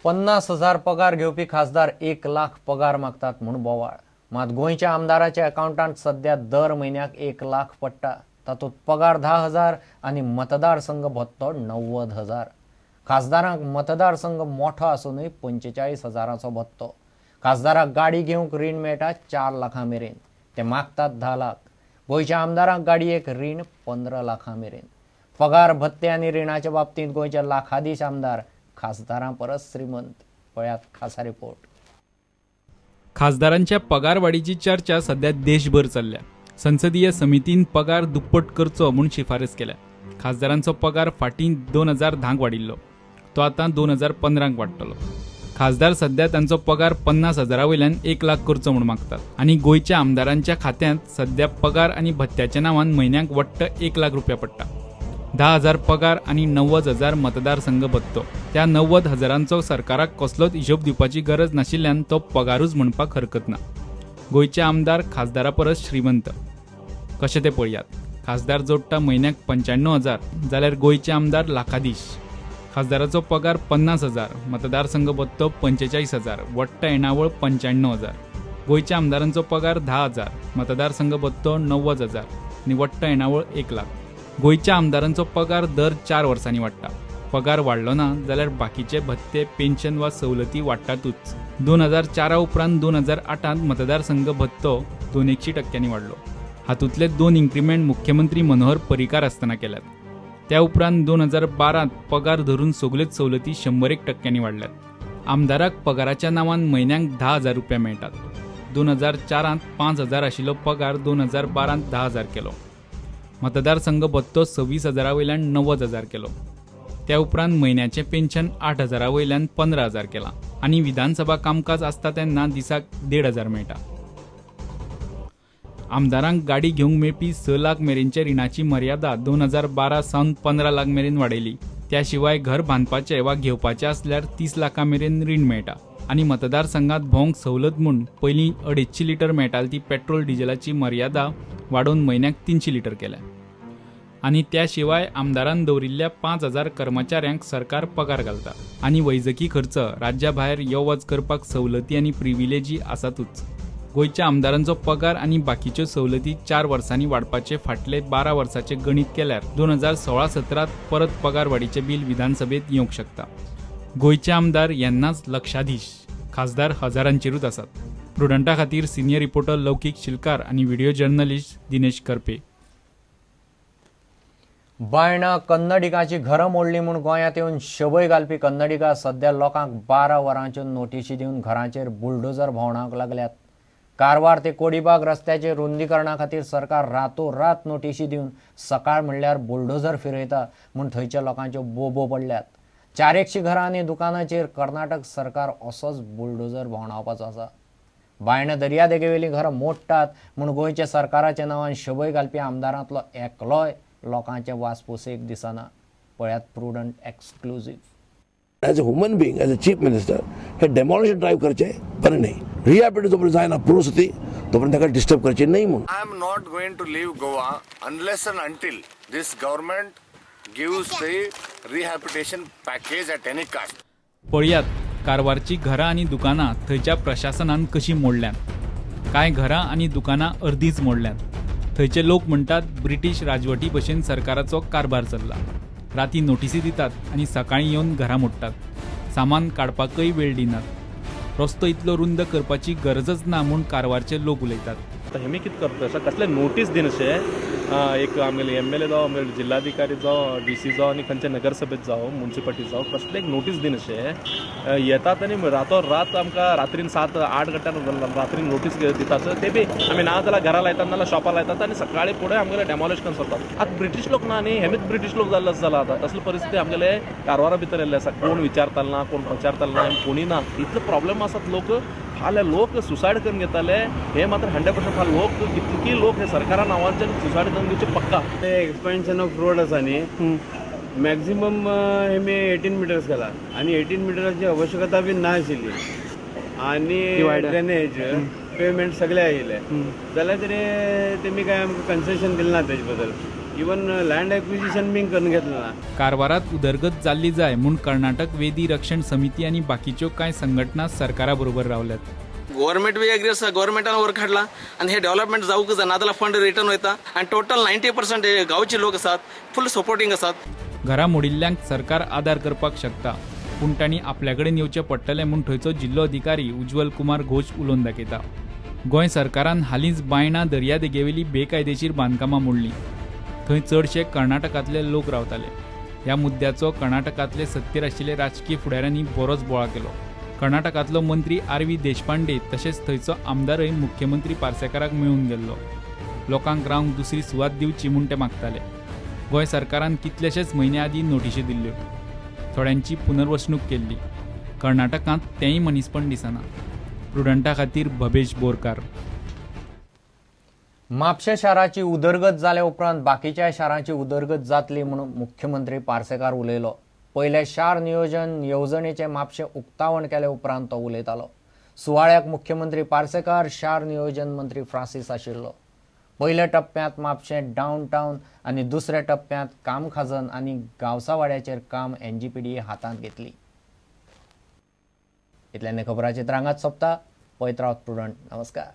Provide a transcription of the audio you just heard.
50,000 पगार घेवपी खासदार 1 लाख पगार मागतात म्हूण बोवाळ. मात गोंयच्या आमदाराच्या अकावंटांत सध्या दर म्हयन्याक 1 लाख पडटा. तातूंत पगार 10,000 आनी मतदारसंघ भत्तो 90,000. खासदारांक मतदारसंघ मोठो आसूनय 45,000चो भत्तो. खासदाराक गाडी घेवंक रीण मेळटा 4 लाखां मेरेन, ते मागतात 10 लाख. गोंयच्या आमदारांक गाडयेक रीण 15 लाखां मेरेन. पगार भत्ते आनी रिणाच्या बाबतींत गोंयचे लाखाधीश आमदार खासदारां परस श्रीमंत. पळयात खासा रिपोर्ट. खासदारांच्या पगारवाडीची चर्चा सध्या देशभर चल्ल्या. संसदीय समितीन पगार दुप्पट करचो म्हूण शिफारस केल्या. खासदारांचो पगार फाटीं 2010 वाडिल्लो, तो आतां 2015 वाडटलो. खासदार सध्या तांचो पगार 50,000 वयल्यान 1 लाख करचो म्हूण मागतात आनी गोंयच्या आमदारांच्या खात्यांत सध्या पगार आनी भत्त्याच्या नांवान म्हयन्याक वट्ट 1 लाख रुपया पडटा. 10,000 पगार आनी 90,000 मतदारसंघ भत्तो. त्या 90,000चो सरकाराक कसलोच हिशोब दिवपाची गरज नाशिल्ल्यान तो पगारूच म्हणपाक हरकत ना. गोंयचे आमदार खासदारा परस श्रीमंत कशें तें पळयात. खासदार जोडटा म्हयन्याक 95,000 जाल्यार गोंयचे आमदार लाखाधीश. खासदाराचो पगार 50,000, मतदारसंघ भत्तो 45,000, वट्ट येणावळ 95,000. गोंयच्या आमदारांचो पगार 10,000, मतदारसंघ भत्तो 90,000 आनी वट्ट येणावळ 1 लाख. गोंयच्या आमदारांचो पगार दर 4 वर्सांनी वाडटा. पगार वाडलो ना जाल्यार बाकीचे भत्ते, पेन्शन वा सवलती वाडटातूच. 2004 उपरांत 2008 मतदारसंघ भत्तो 280% वाडलो. हातूंतले 2 इन्क्रिमेंट मुख्यमंत्री मनोहर पर्रीकार आसतना केल्यात. त्या उपरांत 2012 पगार धरून सगल्योच सवलती 101% वाडल्यात. आमदाराक पगाराच्या नांवान म्हयन्याक 10,000 रुपया मेळटात. 2004 5,000 आशिल्लो पगार 2012 10,000 केलो. मतदारसंघ भत्तो 26,000 वयल्यान 90,000 केलो. त्या उपरांत म्हयन्याचें पेन्शन 8,000 वयल्यान 15,000 केलां आनी विधानसभा कामकाज आसता तेन्ना दिसाक 1,500 मेळटा. आमदारांक गाडी घेवंक मेळपी 6 लाख मेरेनच्या रिणाची मर्यादा 2012 सावन 15 लाख मेरेन वाडयली. त्या शिवाय घर बांदपाचें वा घेवपाचें आसल्यार 30 लाखां मेरेन रीण मेळटा आनी मतदारसंघात भोंवंक सवलत म्हूण पयलीं 250 लिटर मेळटाली ती पेट्रोल डिझेलाची मर्यादा वाडोवन म्हयन्याक 300 लिटर केल्या. आनी त्या शिवाय आमदारान दवरिल्ल्या 5,000 कर्मचाऱ्यांक सरकार पगार घालता आनी वैजकी खर्च राज्या भायर यो वच करपाक सवलती आनी प्रिविलेजी आसातूच. गोंयच्या आमदारांचो पगार आनी बाकीच्यो सवलती 4 वर्सांनी वाडपाचे फाटले 12 वर्साचे गणीत केल्यार 2016-17 परत पगार वाडीचें बील विधानसभेत येवंक शकता. गोंयचे आमदार येन्नाच लक्षाधीश, खासदार हजारांचेरूच आसात. प्रुडंटा खातीर सिनियर रिपोर्टर लौकीक शिलकार आनी व्हिडिओ जर्नलिस्ट दिनेश करपे. बायणा कन्नडिगाची घरां मोडली म्हूण गोंयांत येवन शबय घालपी कन्नडिगा सध्या लोकांक 12 वरांच्यो नोटिशी दिवन घरांचेर बुलडोजर भोंवडावंक लागल्यात. कारवार ते कोडीबाग रस्त्याचे रुंदीकरणा खातीर सरकार रातोरात नोटिशी दिवन सकाळ म्हणल्यार बुलडोजर फिरयता म्हूण थंयच्या लोकांच्यो बोबो पडल्यात. 400 घरां आनी दुकानाचेर कर्नाटक सरकार असोच बुलडोजर भोंवडावपाचो आसा. बायणा दर्यादेगेवेलीं घरां मोडटात म्हूण गोंयच्या सरकाराच्या नांवान शबय घालपी आमदारांतलो एकलोय लोकांचे वासपुसेक दिसना. पळयात Prudent exclusive. As a human being, as a chief minister, hey demolition drive करचे बरें न्ही. रिहॅबिलिटेशन जोपर्यंत जायना प्रोस ती तोपर्यंत ताका डिस्टर्ब करचे न्ही म्हूण. I am not going to leave Goa unless and until this government gives the rehabilitation package at any cost. पळयात कारवारची घरां आनी दुकानां थंयच्या प्रशासनान कशी मोडल्यांत. कांय घरां आनी दुकानां अर्दीच मोडल्यांत. थंयचे लोक म्हणटात ब्रिटीश राजवटी भशेन सरकाराचो कारभार चल्ला. राती नोटिसी दितात आनी सकाळीं येवन घरां मोडटात. सामान काडपाकय वेळ दिनात. रस्तो इतलो रुंद करपाची गरजच ना म्हूण कारवारचे लोक उलयतात. आतां हेमी कितें करता अशें कसले नोटीस दिनशें एक आमगेले एम एल ए जावं, आमगेले जिल्लाधिकारी जावं, डी सी जावं आनी खंयचे नगरसभेत जावं, मुन्सिपालिटी जावं, कसले एक नोटीस दिनशें येतात आनी रातो रात आमकां रात्रीन 7-8 घंट्यान रात्रीन नोटीस दितात. ते बी आमी ना जाल्यार घरा लायतात, ना जाल्यार शॉपार लायतात आनी सकाळीं फुडें आमगेले डेमोलिश करून सोडतात. आतां ब्रिटीश लोक ना न्ही, हेमीच ब्रिटीश लोक जाल्ले आसा जाला. आतां तसली परिस्थिती आमगेले कारवारा भितर येयल्ले आसा. कोण विचारतालो ना, कोण प्रचारतालो ना, कोणी ना. इतले प्रॉब्लेम आसात. लोक फाल्यां लोक सुसायड करून घेताले हे मात्र 100%. फाल्यां लोक कितकी लोक हे सरकारा नांवांच्यान सुसायड करून घेवचे पक्का. ते एक्सपेन्शन ऑफ रोड आसा न्ही, मॅक्झिमम हेमी 18 मिटर्स केला आनी 18 मिटराची आवश्यकता बी ना आशिल्ली आनी ड्रेनेज पेवमेंट सगळे आयिल्ले जाल्यार तरी तेमी काय आमकां कन्सेशन दिलें ना तेजे बद्दल. इवन लँड एक्विजिशन बीन करून घेतलं ना. कारवारात उदरगत जाल्ली जाय म्हूण कर्नाटक वेदी रक्षण समिती आनी बाकीच्यो कांय संघटना सरकारा बरोबर रावल्यात. गव्हर्मेंट बी एग्री आसा, गव्हर्मेंटान वर्क हाडला आनी हे डेव्हलपमेंट जावंक जाय, नाजाल्यार फंड रिटर्न वयता. आनी टोटल 90% गांवचे लोक आसात फूल सपोर्टींग आसात. घरां मोडिल्ल्यांक सरकार आदार करपाक शकता, पूण तांणी आपल्या कडेन येवचें पडटलें म्हूण थंयचो जिल्लो अधिकारी उज्वल कुमार घोष उलोवन दाखयता. गोंय सरकारान हालींच बायणा दर्यादेगेवेली बेकायदेशीर बांदकामां मोडलीं. थंय चडशे कर्नाटकांतले लोक रावताले. ह्या मुद्द्याचो कर्नाटकांतले सत्तेर आशिल्ले राजकीय फुडाऱ्यांनी बरोच बोळा केलो. कर्नाटकांतलो मंत्री आर व्ही देशपांडे तशेंच थंयचो आमदारय मुख्यमंत्री पार्सेकाराक मेळून गेल्लो. लोकांक रावंक दुसरी सुवात दिवची म्हूण ते मागताले. गोंय सरकारान कितलेशेच म्हयने आदीं नोटिशी दिल्ल्यो, थोड्यांची पुनर्वसणूक केल्ली. कर्नाटकांत तेंय मनीसपण दिसना. प्रुडंटा खातीर भवेश बोरकार. म्हापशें शाराची उदरगत जाल्या उपरांत बाकीच्या शारांची उदरगत जातली म्हणून मुख्यमंत्री पार्सेकार उलयलो. पयल्या शार नियोजन येवजणेचें म्हापशें उक्तावण केले उपरांत तो उलयतालो. सुवाळ्याक मुख्यमंत्री पार्सेकार, शार नियोजन मंत्री फ्रांसीस आशिल्लो. पयल्या टप्प्यांत म्हापशें डावनटावन आनी दुसऱ्या टप्प्यांत कामखाजन आनी गांवसावाड्याचेर काम एनजीपीडी हातांत घेतली. इतल्यान खबराचे रांगात सोंपता. पळयत रावत प्रुडंट. नमस्कार.